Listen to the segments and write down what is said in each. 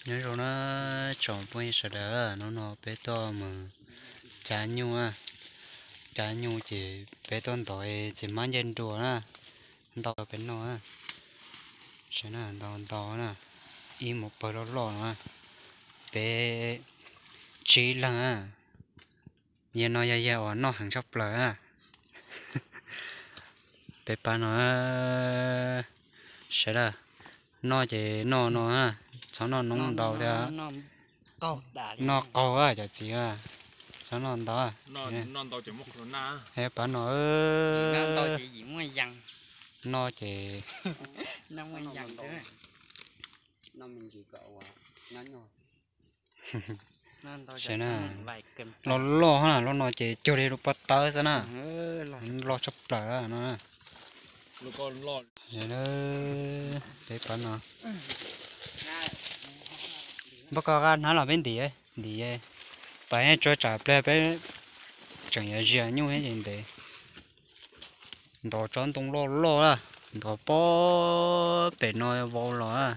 Nyob zoo na tsoom phooj ywg sawv daws, hnub no peb tuaj mus cav nyuj, cav nyuj ces peb tuaj ntov txiv hmab ncej nruas na, ntau peb noj, ntau ntau na, ib hmos pawg loj loj no, peb tsib leeg na. Yog no yog yog uas noj heev tshaj plaws na. Peb pab no sawv daws, noj ces noj no, txhob noj noob ntau thiab. Noj qaug cov txiv, txhob noj ntau. Pab no, noj ces loj loj, loj no ces cuag li lub pob tawb xwb na, loj tshaj plaws no. Peb pab no, npaj koj qab hnab los peb ntim, ntim, pab tsuas tsam pliag peb tseem yuav zias nyuj ces ntev. Ntov tsob ntoo loj loj na, ntov pob pem no vau los na.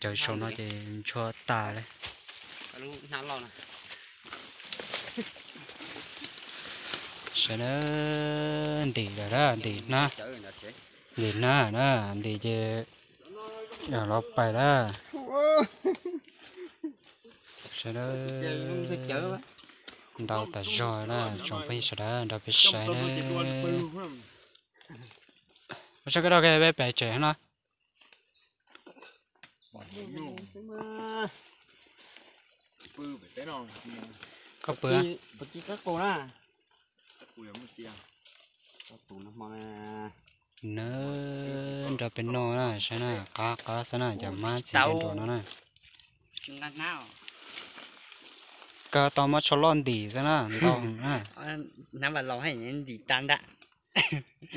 Cov saum no ces ntshua tas li. Sawv daws, ntim lawm na, ntim hnab, ntim hnab na, ntim ces los pais na. Sawv daws, ntau tas zog na, tsoom phooj ywg sawv daws nrog peb saib na. Ua tsaug koj dog, peb pem tsev no. Koj pw, na, nrog peb noj na, saib na, qab qab xwb na, cov hmab txiv ncej nruas no na. Koj tau muab tsho loj ntim xwb na, ntau na.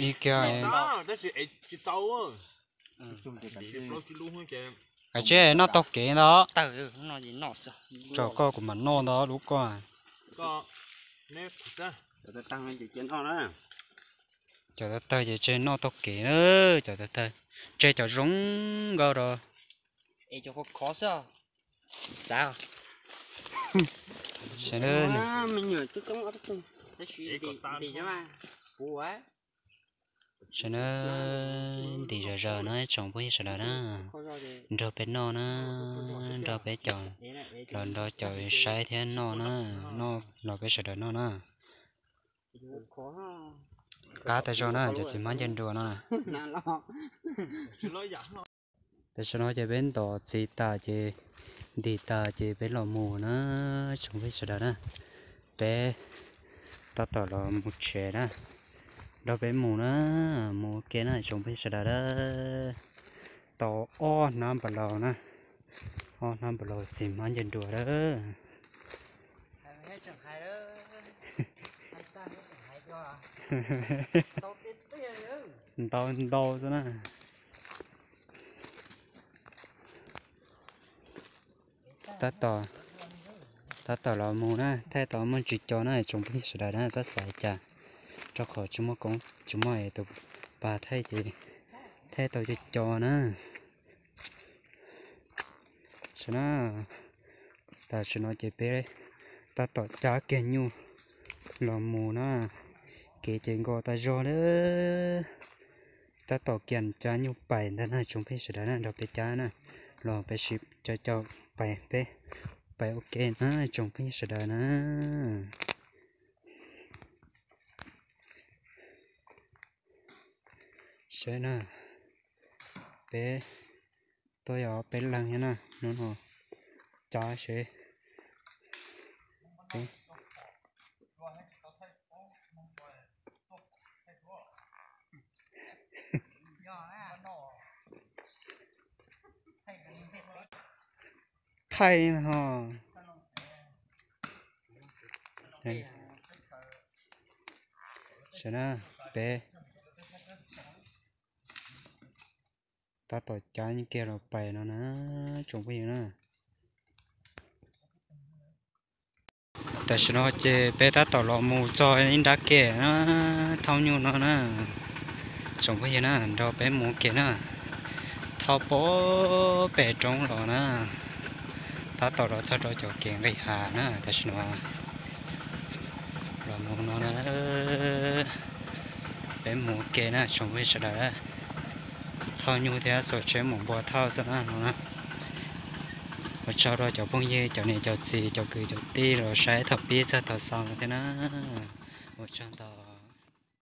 Ib kiag, kav tsij noj taug kev ntawd. Tsaum koj kuv mam noj ntawd lub koj. Cov tawg tawg ces tseg noj taug kev na, cov tawg tawg, tseg cov zoo nkauj rau. Sawv daws, ntim zom zaws na tsoom phooj ywg sawv daws na, nrog peb noj na, nrog peb caum, los nrog caum saib thiab noj na, noj los peb sawv daws noj na. Qab tas zog na, cov txiv hmab ncej nruas no. Tam sim no ces peb ntov txiv tas ces, ntim tas ces peb los mus na, tsoom phooj ywg sawv daws na. Peb tab tom los mus tsev na, nrog peb mus na, mus ua ke na tsoom phooj ywg sawv daws na. Tau ob hnab npaum laus na, ob hnab npaum laus txiv hmab ncej nruas lawm. Ntau ntau xwb na. Tab tom, tab tom los mus na, thaij tau muaj tsib co na tsoom phooj ywg sawv daws na, txhob xav cas, rau qhov tsis muaj koob tsis muaj es tus pab thaij ces thaij tau co co na. Tam sim no ces peb tab tom cab kiag nyuj los mus na, kev ces nkos tas zog lawm. Tab tom kiag cab nyuj pais ntag na tsoom phooj ywg sawv daws na, nrog peb cab na, los peb sib caum caum pais, peb pais ua ke na tsoom phooj ywg sawv daws na. Saib na, peb tuaj yog peb leeg thiab na, hnub no cab seb. Thaij ho. Sawv na, peb tab tom cab kiag los pais no na, tsoom phooj ywg na. Tam sim no ces peb tab tom los mus txog ib nrab ke na, thauj nyuj no na, tsoom phooj ywg na, nrog peb mus ua ke na. Tau pem roob los na, tab tom los txog rau cov kev nqis hav na, tam sim no los mus no na, peb mus ua ke na tsoom phooj ywg sawv daws. Thauj nyuj thiab xuas tsheb mus npua thauj xwb na no na. Ua tsaug rau cov phooj ywg, cov niam cov txiv, cov kwv cov tij los saib thaum pib txog thaum xaus no thiab na. Ua tsaug ntau.